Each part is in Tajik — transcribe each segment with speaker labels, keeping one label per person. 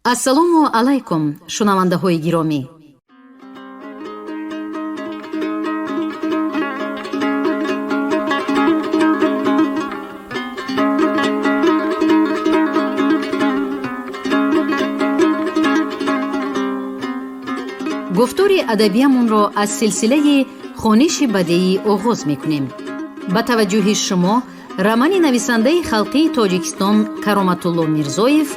Speaker 1: Ассалому алайкум, шунавандаҳои гиромӣ. Гуфтори адабиямонро аз силсилаи хониши бадеӣ оғоз мекунем. Ба таваҷҷӯҳи шумо романи нависандаи халқии Тоҷикистон Кароматулло Мирзоев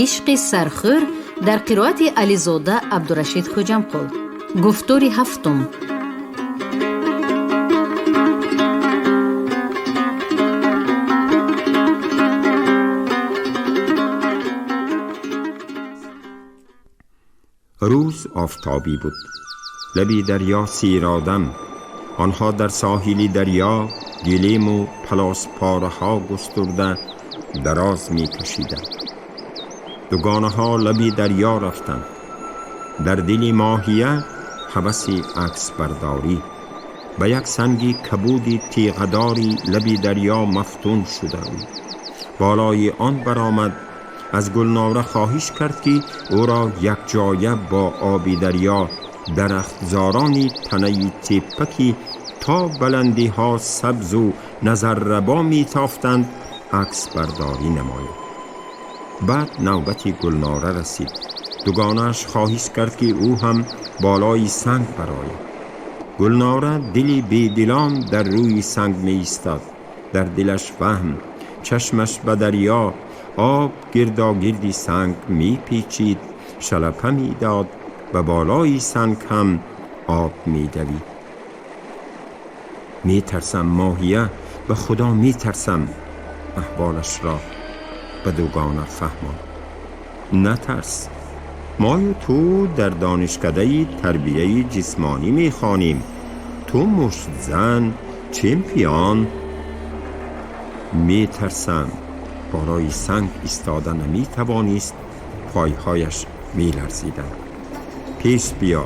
Speaker 1: «Ишқи сархӯр» дар қироати Ализода Абдурашид Хӯҷамқул. Гуфтори ҳафтум.
Speaker 2: روز آفتابی بود. لبی دریا سیرادم. آنها در ساحل دریا گلیم و پلاس پاره ها گسترده دراز می کشیدند. دوگانه ها لبی دریا رفتند. در دل ماهیه هوس عکس برداری. به یک سنگ کبودی تیغه‌داری لبی دریا مفتون شده بود. بالای آن برآمد. از گلناره خواهش کرد که او را یک جایه با آبی دریا درختزارانی تنه تیپکی تا بلندی ها سبز و نظرربا می تافتند عکس برداری نماید. بعد نوبت گلناره رسید. دوگانه‌اش خواهش کرد که او هم بالای سنگ براید. گلناره دلی بیدلان در روی سنگ می ایستاد. در دلش وهم، چشمش به دریا، آب گرداگردی سنگ می پیچید، شلپه می داد و بالای سنگ هم آب می دوید. می ترسم ماهیه، به خدا می ترسم. احوالش را به دوگانه فهمان. نترس، ما و تو در دانشکده تربیه جسمانی می خوانیم. تو مشت زن، چمپیان. می ترسم. بالای سنگ ایستاده نمی توانست، پایهایش می لرزیدند. پیش بیا،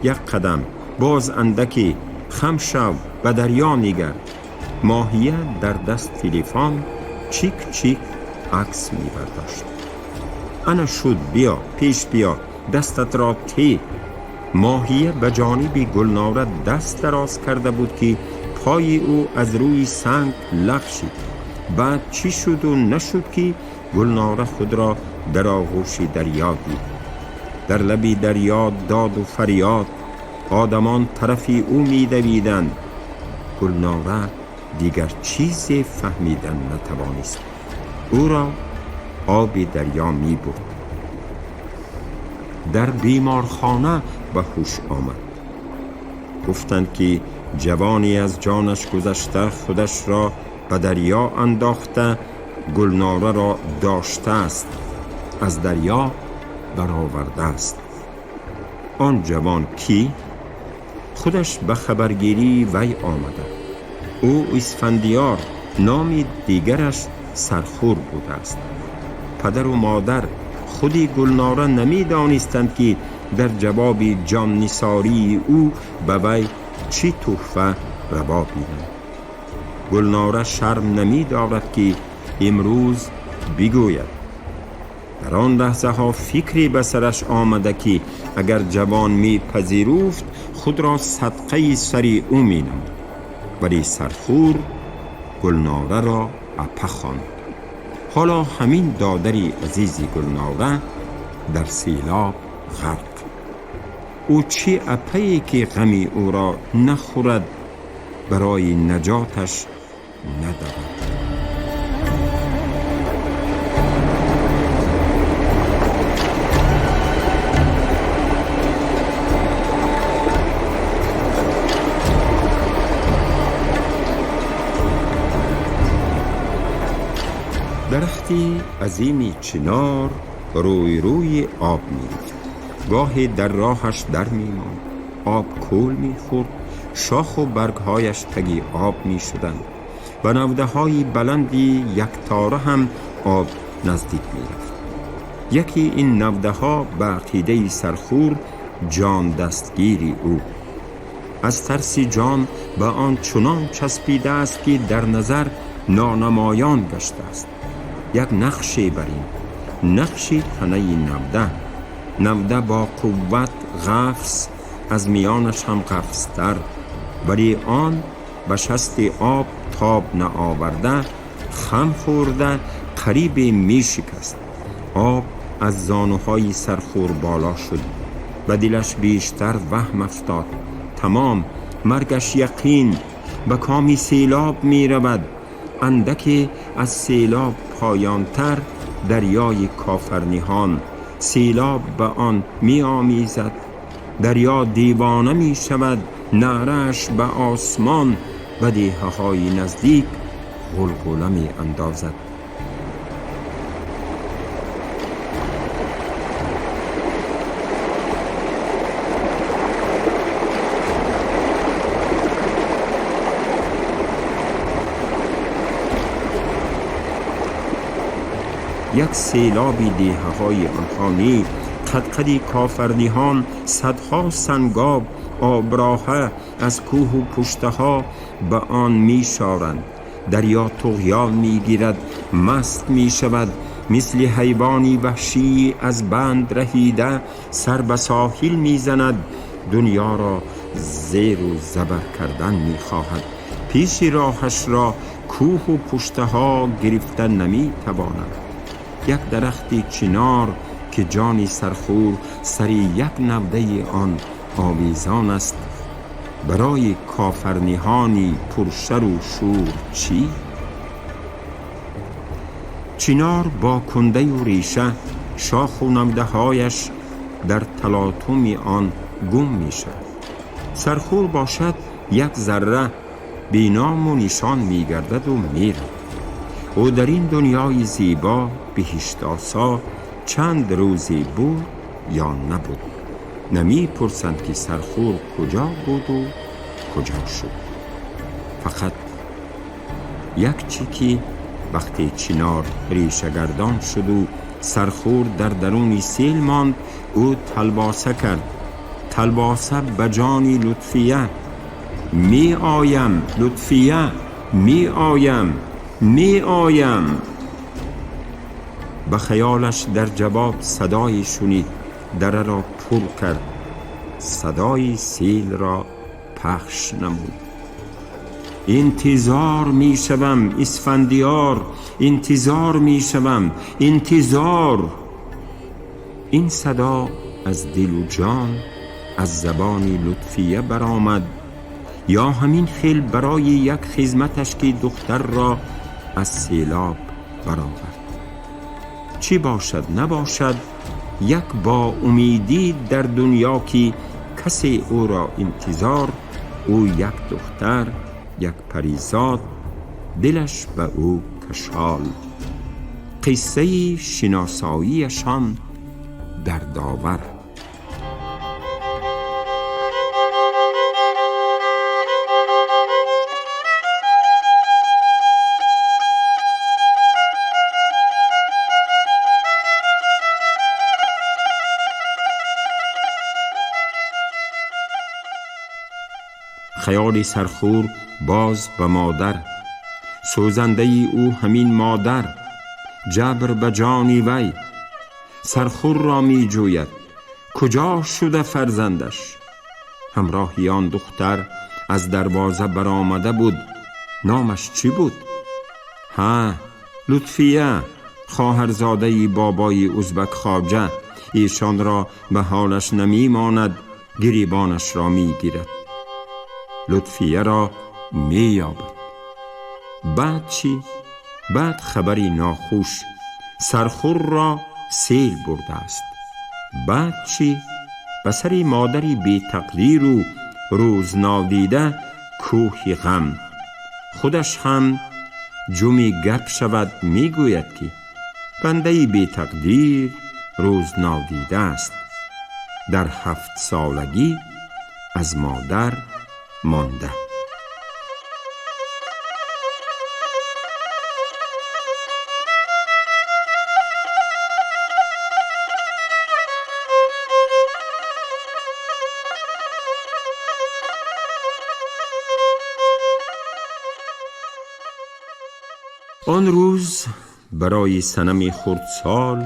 Speaker 2: یک قدم، باز اندکی، خم شو، به دریا نگر. ماهیه در دست تلفن چیک چیک عکس می برداشت. انا شد، بیا، پیش بیا، دستت را تی. ماهیه به جانب گلناره دست دراز کرده بود که پای او از روی سنگ لغزید. بعد چی شد و نشد که گلناره خود را در آغوش دریا دید. در لبی دریا داد و فریاد، آدمان طرفی او می دویدند. گلناره دیگر چیزی فهمیدن نتوانست. او را آب دریا می برد. در بیمارخانه به هوش آمد. گفتند که جوانی از جانش گذشته خودش را به دریا انداخته، گلناره را داشته است، از دریا برآورده است. آن جوان کی؟ خودش به خبرگیری وی آمده. او اسفندیار، نام دیگرش سرخور بوده است. پدر و مادر خودی گلناره نمی دانستند که در جواب جان نثاری او به وی چی تحفه روا بینند. گلناره شرم نمی دارد که امروز بگوید. در آن لحظه ها فکری به سرش آمده که اگر جوان می پذیرفت خود را صدقه سری او می نمود. ولی سرخور گلناره را اپه خواند. حالا همین دادری عزیزی گلناره در سیلاب غرق. او چه اپه‌ای که غمی او را نخورد، برای نجاتش ندارد. درختی عظیمی چنار روی روی آب می‌ریخت. گاهی در راهش در می‌ماند، آب کول می‌خورد، شاخ و برگهایش تگی آب می‌شدند و نوده‌های بلندی یک تاره هم آب نزدیک می‌رفت. یکی این نوده‌ها به عقیده سرخور جان دستگیری او. از ترس جان به آن چنان چسبیده است که در نظر نانمایان گشته است. یک نقش بر این нақши танаи навда. Навда бо қувват ғафс, аз миёнаш ҳам ғафстар, вале он ба шасти об тоб наоварда, хам хӯрда, қарибе мешикаст. Об аз зонуҳои сархӯр боло шуд. Ба дилаш бештар ваҳм афтод. Тамом, маргаш яқин, ба коми селоб меравад. Андаке аз селоб поёнтар дарёи Кофарниҳон, селоб ба он меомезад. Дарё девона мешавад, наърааш ба осмон ва деҳаҳои наздик ғулғула меандозад. Як селоби деҳаҳои онҳо нӣ, қадқади Кофарниҳон садҳо сангоб оброҳа аз кӯҳу пуштаҳо ба он мешоранд. Дарё туғён мегирад, маст мешавад, мисли ҳайвони ваҳшӣ аз банд раҳида сар ба соҳил мезанад. Дунёро зеру забар кардан мехоҳад. Пеши роҳашро кӯҳу пуштаҳо гирифта наметавонад. Як дарахти чинор ки ҷони сархӯр сари як навдаи он овезон аст, барои Кофарниҳони пуршару шӯр чӣ? Чинор бо кундаю реша, шоху навдаҳояш дар талотуми он гум мешавад. Сархӯр бошад, як зарра беному нишон мегардаду меравад. Ӯ дар ин дунёи зебо, биҳиштосо, чанд рӯзе буд ё набуд. Намепурсанд ки сархӯр куҷо буду куҷо шуд. Фақат як чӣ, ки вақте чинор решагардон шуду сархӯр дар даруни сел монд, ӯ талбоса кард. Талбоса ба ҷони Лутфия: меоям, Лутфия, меоям, меоям. Ба хаёлаш дар ҷавоб садое шунид, дараро пур кард, садои селро пахш намуд. Интизор мешавам, Исфандиёр, интизор мешавам, интизор. Ин садо аз дилу ҷон, аз забони Лутфия баромад, ё ҳамин хел барои як хизматаш, ки духтарро аз селоб баровард. Чӣ бошад набошад, як бо умедӣ дар дунё, ки касе ӯро интизор, ӯ як духтар, як паризод, дилаш ба ӯ кашол. Қиссаи шиносоияшон дардовар. Хаёли сархӯр боз ба модар, сӯзандаи ӯ ҳамин модар, ҷабр ба ҷони вай. Сархӯрро меҷӯяд, куҷо шуда фарзандаш? Ҳамроҳи он духтар аз дарвоза баромада буд. Номаш чӣ буд? Ҳа, Лутфия, хоҳарзодаи бобои узбак хоҷа. Эшонро ба ҳолаш намемонад, гиребонашро мегирад. Лутфияро меёбад. Баъд чӣ? Баъд хабари нохуш: сархӯрро сел бурдааст. Баъд чӣ? Ба сари модари бетақдиру рӯзнодида кӯҳи ғам. Худаш ҳам ҷуми гап шавад, мегӯяд, ки бандаи бетақдир рӯзнодида аст, дар 7 солагӣ аз модар монда. Он рӯз барои Санами хурдсол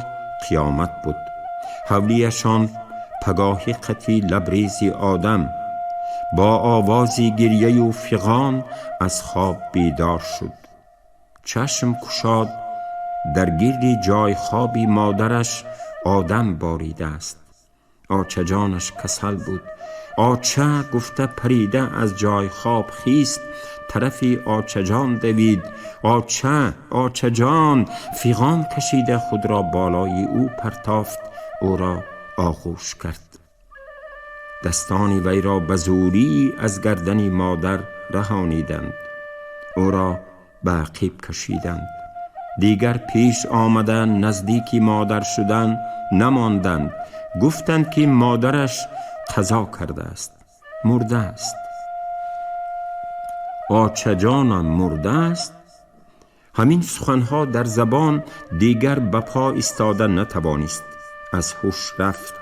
Speaker 2: Қиёмат буд. Ҳавлияшон пагоҳӣ қати лабрези одам бо овози гирьяю фиғон аз хоб бедор шуд. Чашм кушод, дар гирди ҷойхоби модараш одам боридааст. Очаҷонаш касал буд. Оча гуфта парида аз ҷойхоб хист, тарафи очаҷон давид. Оча, очаҷон! Фиғон кашида худро болои ӯ партофт, ӯро оғӯш кард. Дастони вайро ба зӯрӣ аз гардани модар раҳониданд, ӯро ба ақиб кашиданд. Дигар пеш омада наздики модар шудан намонданд. Гуфтанд, ки модараш қазо кардааст, мурдааст. Очаҷонам мурдааст? Ҳамин суханҳо дар забон, дигар ба по истода натавонист, аз ҳуш рафт.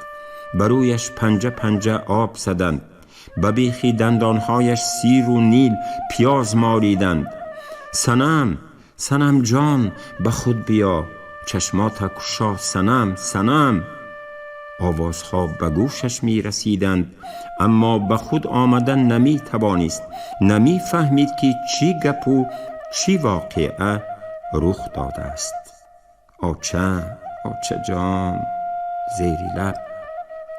Speaker 2: Ба рӯяш панҷа панҷа об заданд, ба бехи дандонҳояш сиру нил, пиёз молиданд. Санам, Санамҷон, ба худ биё, чашмота кушо, Санам, Санам! Овозҳо ба гӯшаш мерасиданд, аммо ба худ омада наметавонист, намефаҳмид, ки чӣ гапу чӣ воқеа рух додааст. Оча, очаҷон! Зери лаб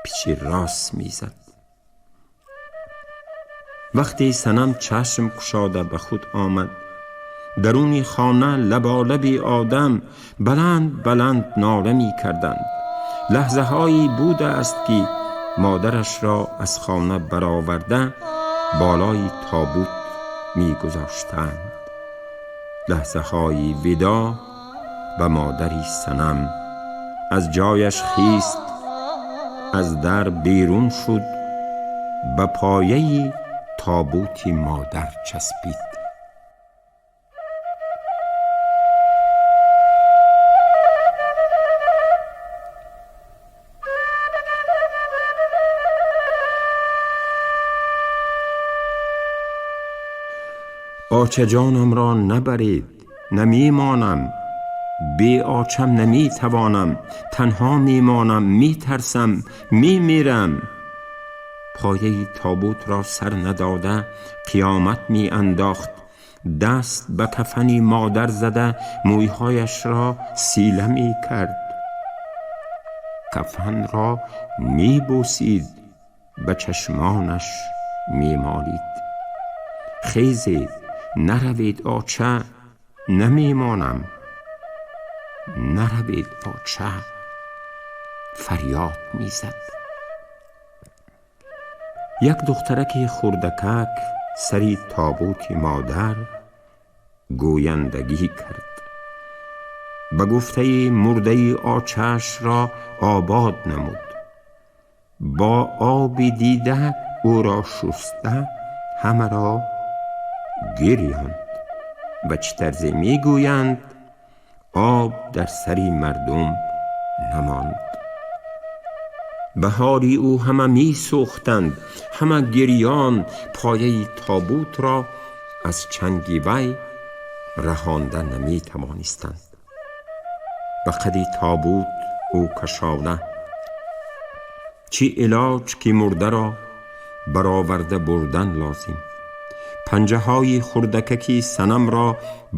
Speaker 2: пичи рост мезад. Вақте Санам чашм кушода ба худ омад, даруни хона лаболаби одам баланд баланд нола мекарданд. Лаҳзаҳое будааст, ки модарашро аз хона бароварда болои тобут мегузоштанд. Лаҳзаҳои видоъ ба модари Санам. Аз ҷояш хист, аз дар берун шуд, ба пояи тобути модар часпид. Очаҷонам ро набаред, намемонам, бе очам наметавонам, танҳо мемонам, метарсам, мемирам. Пояи тобутро сар надода қиёмат меандохт. Даст ба кафани модар зада мӯйҳояшро сила мекард, кафанро мебӯсид, ба чашмонаш мемолид. Хезед, наравед, оча, намемонам, наравед, оча! Фарёд мезад. Як духтараки хурдакак сари тобути модар гӯяндагӣ кард. Ба гуфтаи мурдаи очаашро обод намуд. Бо оби дида ӯро шуста ҳамаро гирёнд ва чӣ тарзе мегӯянд, об дар сари мардум намонд. Баҳори ӯ ҳама месӯхтанд, ҳама гирён пояи тобутро аз чанги вай раҳонда наметавонистанд. Ба қади тобут ӯ кашола. Чӣ илоҷ, ки мурдаро бароварда бурдан лозим. Панҷаҳои хурдакаки Санамро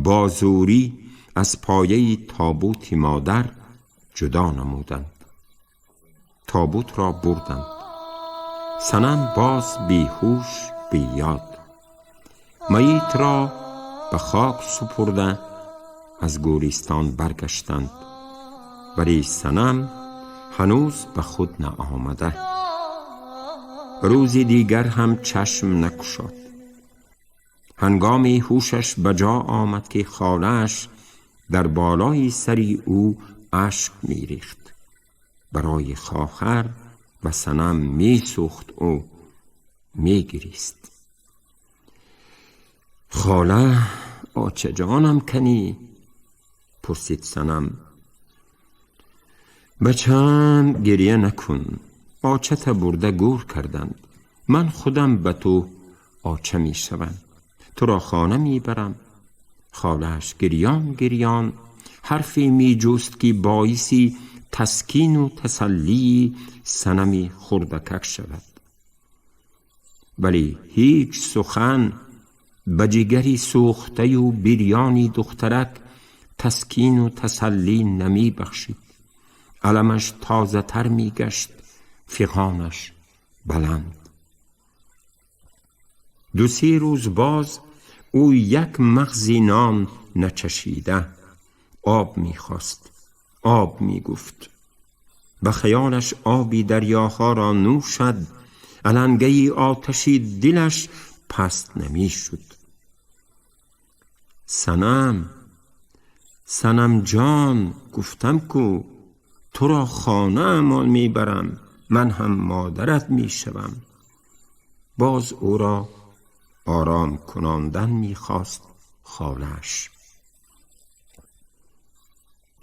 Speaker 2: бо зӯрӣ аз пояи тобути модар ҷудо намуданд, тобутро бурданд. Санам боз беҳуш, беёд. Маитро ба хок супурда аз гӯристон баргаштанд, вале Санам ҳанӯз ба худ наомада. Рӯзи дигар ҳам чашм накушод. Ҳангоми ҳушаш ба ҷо омад, ки холааш дар болои сари ӯ ашк мерехт. Барои хоҳар ва Санам месӯхт, ӯ мегирист. Хола, очаҷонам канӣ? Пурсид Санам. Бачам, гирья накун, очата бурда гӯр карданд. Ман худам ба ту оча мешавам, туро хона мебарам. Холааш гирён гирён ҳарфе меҷуст, ки боиси таскину тасаллии Санами хурдакак шавад. Вале ҳеҷ сухан ба ҷигари сӯхтаю бирёни духтарак таскину тасаллӣ намебахшид. Аламаш тозатар мегашт, фиғонаш баланд. 2-3 рӯз боз ӯ як мағзи нон начашида об мехост, об мегуфт. Ба хаёлаш оби дарёҳо ро нӯшад, алангаи оташи дилаш паст намешуд. Санам, Санам ҷон, гуфтам ку туро хонаамон мебарам, ман ҳам модарат мешавам. Боз ӯро ором кунондан мехост холааш.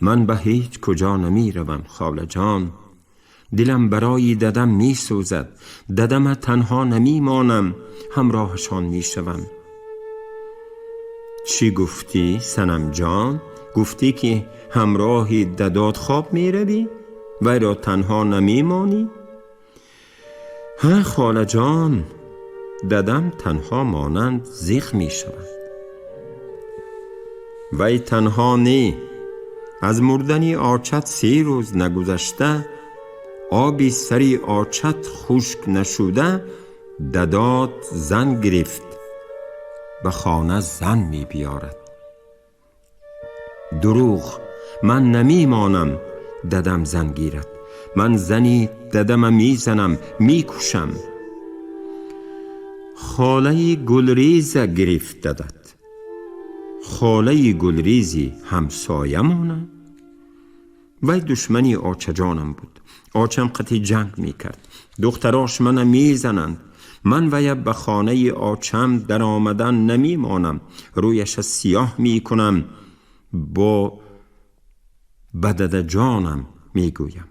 Speaker 2: Ман ба ҳеҷ куҷо намеравам холаҷон, дилам барои дадам месӯзад, дадама танҳо намемонам, ҳамроҳашон мешавам. Чӣ гуфтӣ Санам ҷон? Гуфтӣ ки ҳамроҳи дадот хоб меравӣ, вайро танҳо намемонӣ? Ҳа холаҷон, дадам танҳо монанд зиқ мешавад. Вай танҳо не, аз мурдани очат 3 рӯз нагузашта, оби сари очат хушк нашуда, дадот зан гирифт, ба хона зан мебиёрад. Дурӯғ, ман намемонам дадам зан гирад, ман зани дадама мезанам, мекушам. Холаи Гулреза гирифт дадат, холаи Гулрези ҳамсоямона. Вай душмани очаҷонам буд, очам қати ҷанг мекард, духтарош мана мезананд, ман вая ба хонаи очам даромадан намемонам, рӯяша сиёҳ мекунам, бо ба дадаҷонам мегӯям.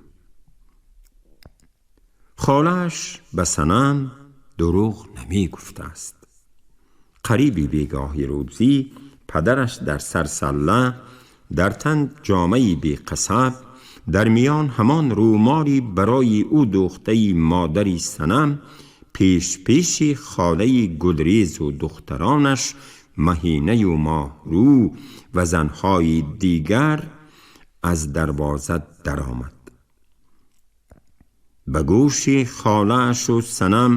Speaker 2: Холааш ба Санам дурӯғ намегуфтааст. Қариби бегоҳи рӯзӣ падараш дар сарсалла, дар тан ҷомаи беқасаб, дар миён ҳамон рӯмори барои ӯ дӯхтаи модари Санам, пеш пеши холаи Гулрезу духтаронаш Маҳинаю Моҳрӯ ва занҳои дигар аз дарвоза даромад. Ба гӯши холаашу Санам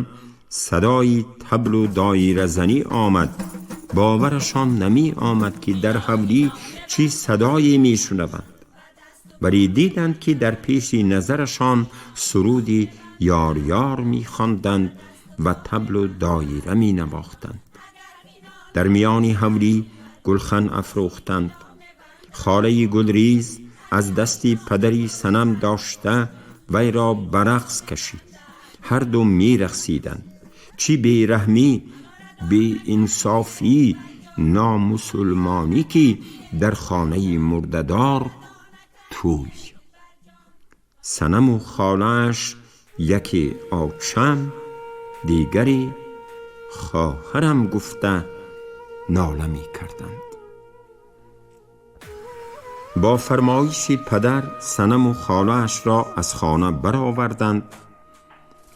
Speaker 2: садои таблу доиразанӣ омад. Боварашон намеомад ки дар ҳавлӣ чӣ садое мешунаванд, вале диданд ки дар пеши назарашон суруди ёр-ёр мехонданд ва таблу доира менавохтанд. Дар миёни ҳавлӣ гулхан афрӯхтанд. Холаи Гулрез аз дасти падари Санам дошта вайро ба рақс кашид. Ҳар ду мерақсиданд. Чӣ бераҳмӣ, беинсофӣ, номусулмонӣ ки дар хонаи мурдадор тӯй. Санаму холааш яке очам, дигаре хоҳарам гуфта нола мекарданд. Бо фармоиши падар Санаму холаашро аз хона бароварданд,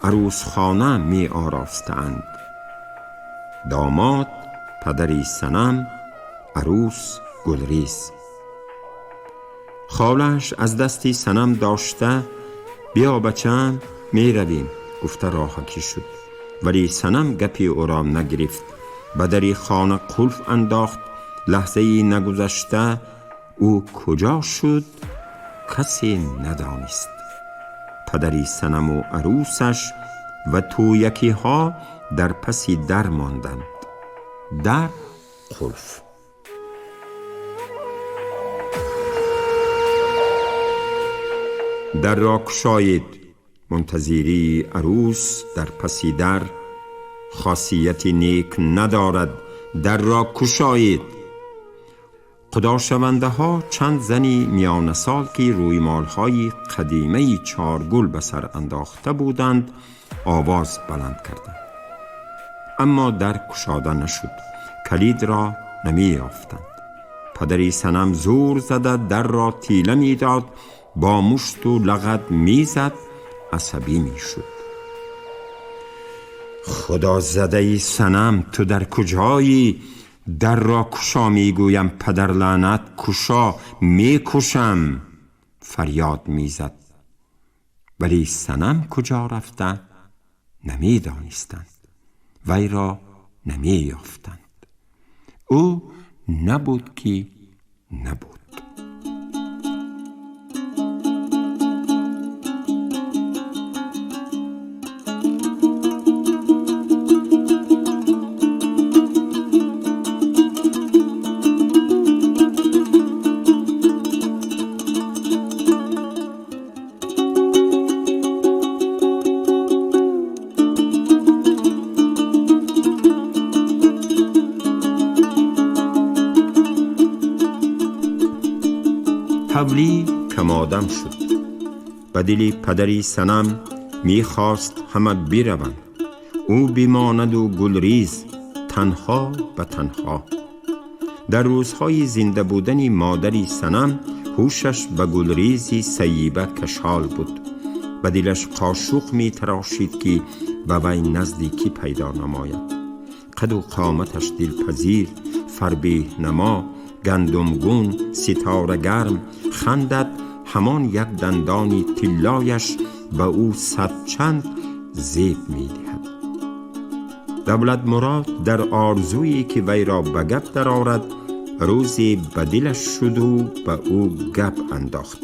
Speaker 2: арӯсхона меоростаанд. Домод падари Санам, арӯс Гулрез. Холааш аз дасти Санам дошта биё бачаам, меравем гуфта роҳакӣ шуд. Вале Санам гапи ӯро нагирифт, ба дари хона қулф андохт. Лаҳзаи нагузашта ӯ куҷо шуд касе надонист. Падари Санаму арӯсаш ва тӯякиҳо дар паси дар монданд. Дар қулф. Дар ро кушоед. Мунтазирии арӯс дар паси дар хосияти нек надорад. Дар ро кушоед. Худошавандаҳо чанд зани миёнасол ки рӯймолҳои қадимаи чоргул ба сар андохта буданд овоз баланд карданд. Аммо дар кушода нашуд, калидро намеёфтанд. Падари Санам зур зада дарро тила медод. با مشت و لغت میزد عصبی میشد. خدا زده ای صنم، تو در کجایی؟ در را کشا میگویم، پدر لعنت کشا، میکشم، فریاد میزد. ولی صنم کجا رفته نمیدانستند، وی را نمییافتند. او نبود که نبود. حولی کمادم شد. به دل پدری صنم میخواست همه بروند، او بماند و گلریز تنها به تنها. در روزهای زنده بودن مادری صنم هوشش به گلریزی سیبه کشال بود. به دلش قاشق می تراشید که به وی نزدیکی پیدا نماید. قد و قامتش دلپذیر، فربه نما، گندمگون، ستاره گرم، خندد همان یک دندانی طلایش به او صد چند زیب می دهد. دولت مراد در آرزویی که وی را به گپ درآورد روزی به دلش شد و به او گپ انداخت.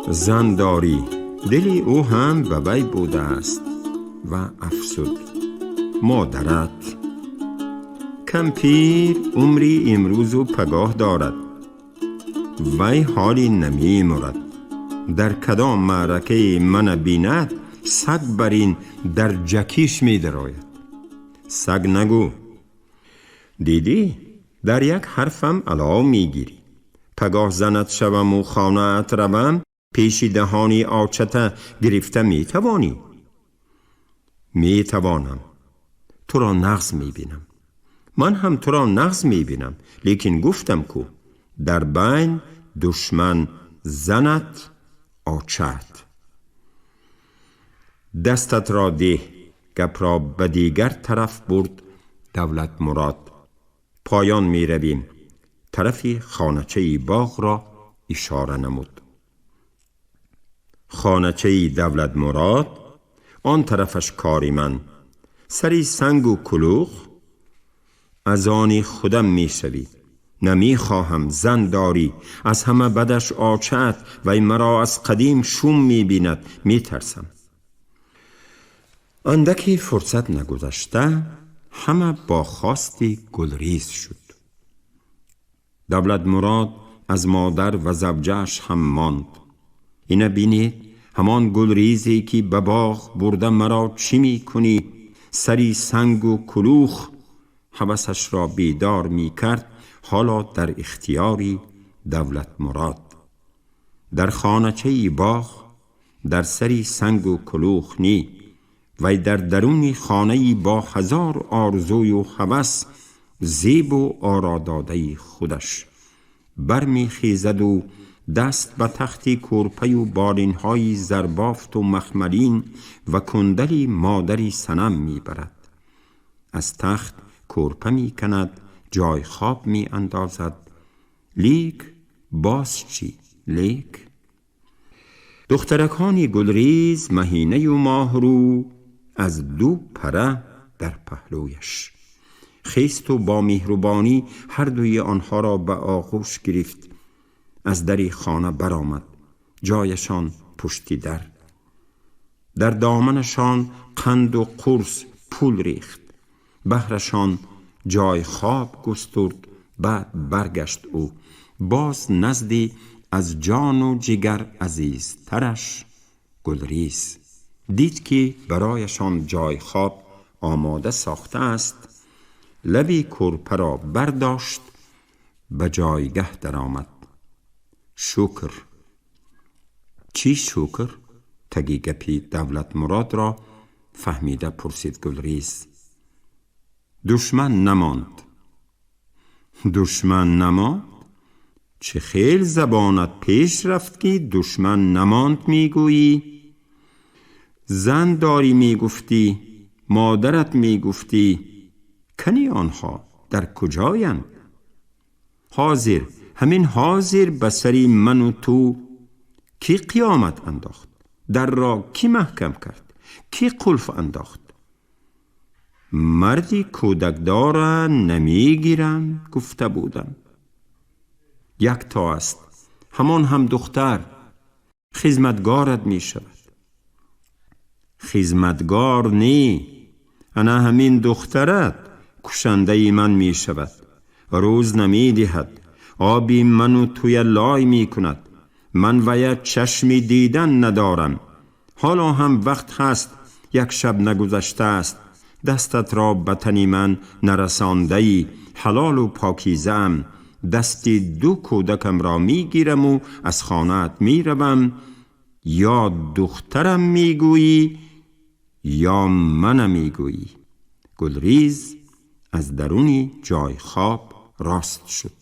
Speaker 2: زن داری، دل او هم به وی بوده است. و افسود مادرت کمپیر عمری امروز و پگاه دارد، وی حالی نمی مرد. در کدام معرکه من بیند سگ برین در جکیش می دراید. سگ نگو، دیدی در یک حرفم علاو می گیری. پگاه زنت شوم و خانه ات روم، پیش دهانی آچته گرفته می توانی؟ می توانم. تو را نغز می بینم. من هم تو را نغز می بینم، لیکن گفتم کو در بین دشمن زنت آچت. دستت را ده. گپ را به دیگر طرف برد دولت مراد. پایان می رویم. طرفی خانچه باغ را اشاره نمود. خانچه دولت مراد آن طرفش کاری من، سری سنگ و کلوخ از آن خودم می شوی. نمی خواهم زن داری، از همه بدش آچت، وی مرا از قدیم شوم می بیند، می ترسم. اندکی فرصت نگذشته همه با خواستی گلریز شد. دولت مراد از مادر و زوجه‌اش هم ماند. اینه بینید همان گلریزی که به باغ برده مرا چی می کنی؟ سری سنگ و کلوخ هوسش را بیدار می کرد، حالا در اختیاری دولت مراد. در خانچه باغ در سری سنگ و کلوخ نی، وی در درون خانه‌ای با هزار آرزوی و هوس زیب و آراداده خودش برمیخیزد و دست به تختی کورپه و بالین‌های زربافت و مخملین و کندلی مادری صنم میبرد. از تخت کورپه میکند، جای خواب می اندازد. لیک باز چی؟ لیک دخترکانی گلریز مهینه و ماهرو از دو پره در پهلویش خیست و با مهربانی هر دوی آنها را به آغوش گرفت. از دری خانه برآمد، جایشان پشتی در. در دامنشان قند و قرص پول ریخت، بهرشان جای خواب گسترد. بعد برگشت او باز نزدی از جان و جگر عزیزترش گلریز. دید که برایشان جای خواب آماده ساخته است. لبی کورپه را برداشت، به جایگه درآمد. شکر. چی شکر؟ تگی گپی دولت مراد را فهمیده پرسید گلریز. دشمن نماند. دشمن نماند؟ Чӣ хел забонат пеш рафт, ки душман намонд мегӯӣ? Зан дорӣ мегуфтӣ, модарат мегуфтӣ, кани онҳо дар куҷоянд? Ҳозир, ҳамин ҳозир ба сари ману ту кӣ қиёмат андохт? Дарро кӣ маҳкам кард? Кӣ қулф андохт? Марди кӯдакдора намегирам гуфта будам. Якто аст, ҳамон ҳам духтар, хизматгорат мешавад. Хизматгор не, ана ҳамин духтарат кушандаи ман мешавад. Рӯз намедиҳад, оби ману туя лой мекунад. Ман вая чашми дидан надорам. Ҳоло ҳам вақт ҳаст, як шаб нагузаштааст. Дастатро ба тани ман нарасондаӣ, ҳалолу покизаам. Дасти ду кӯдакамро мегираму аз хонаат меравам. Ё духтарам мегӯӣ, ё мана мегӯӣ. Гулриз аз даруни ҷойи хоб рост шуд.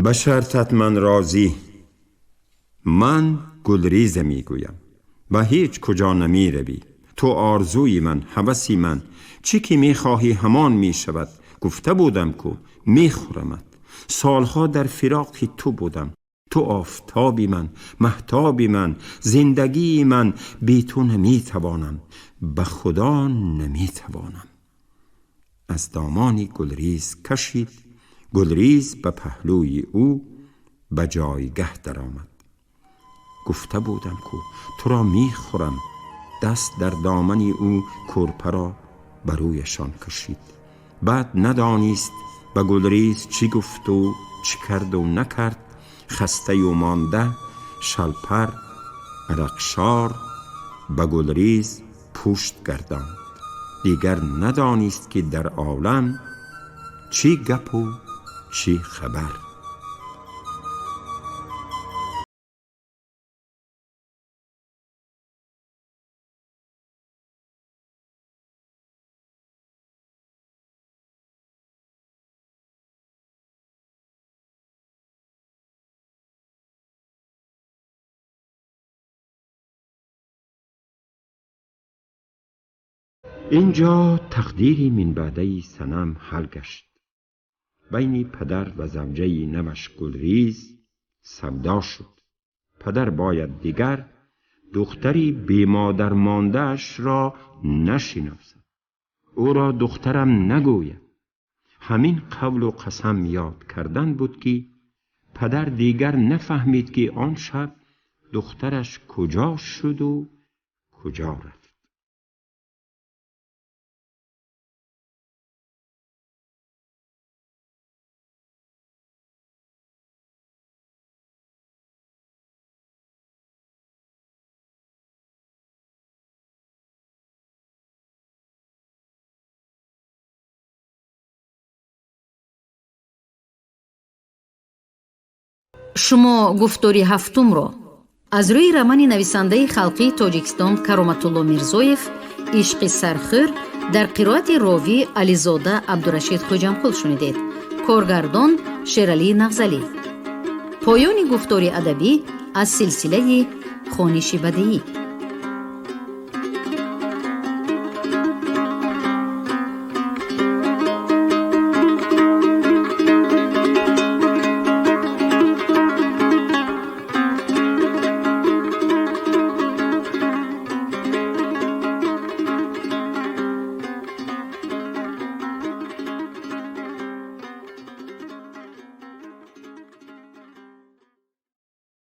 Speaker 2: Ба шартат ман розӣ. Ман Гулриза мегӯям. Ба ҳеҷ куҷо намеравӣ. Ту орзуи ман, ҳаваси ман. Чӣ ки мехоҳӣ, ҳамон мешавад. Гуфта будам, ку мехӯрамат. Солҳо дар фироқи ту будам. Ту офтоби ман, маҳтоби ман, зиндагии ман. Бе ту наметавонам, ба Худо наметавонам. Аз домани Гулриз кашид. Гулриз ба паҳлӯи ӯ ба ҷойгаҳ даромад. Гуфта будам, ку туро мехӯрам. Даст дар домани ӯ кӯрпаро ба рӯяшон кашид. Баъд надонист ба Гулриз чӣ гуфту чӣ карду накард. Хастаю монда, шалпар, арақшор ба Гулриз пушт гардонд. Дигар надонист, ки дар олам чӣ гапу чӣ хабар. Инҷо тақдири минбаъдаи Санам ҳал гашт. Байни падар ва завҷаи наваш Гулриз савдо шуд. Падар бояд дигар духтари бемодар мондаашро нашиносад, ӯро духтарам нагӯяд. Ҳамин қавлу қасам ёд кардан буд, ки падар дигар нафаҳмид, ки он шаб духтараш куҷо шуду куҷо рафт.
Speaker 1: Шумо гуфтори ҳафтумро аз рӯи романи нависандаи халқии Тоҷикистон Кароматулло Мирзоев «Ишқи сархӯр» дар қироати ровӣ Ализода Абдурашид Хоҷамқул шунидед. Коргардон Шералӣ Нағзалӣ. Поёни гуфтори адабӣ аз силсилаи хониши бадеӣ.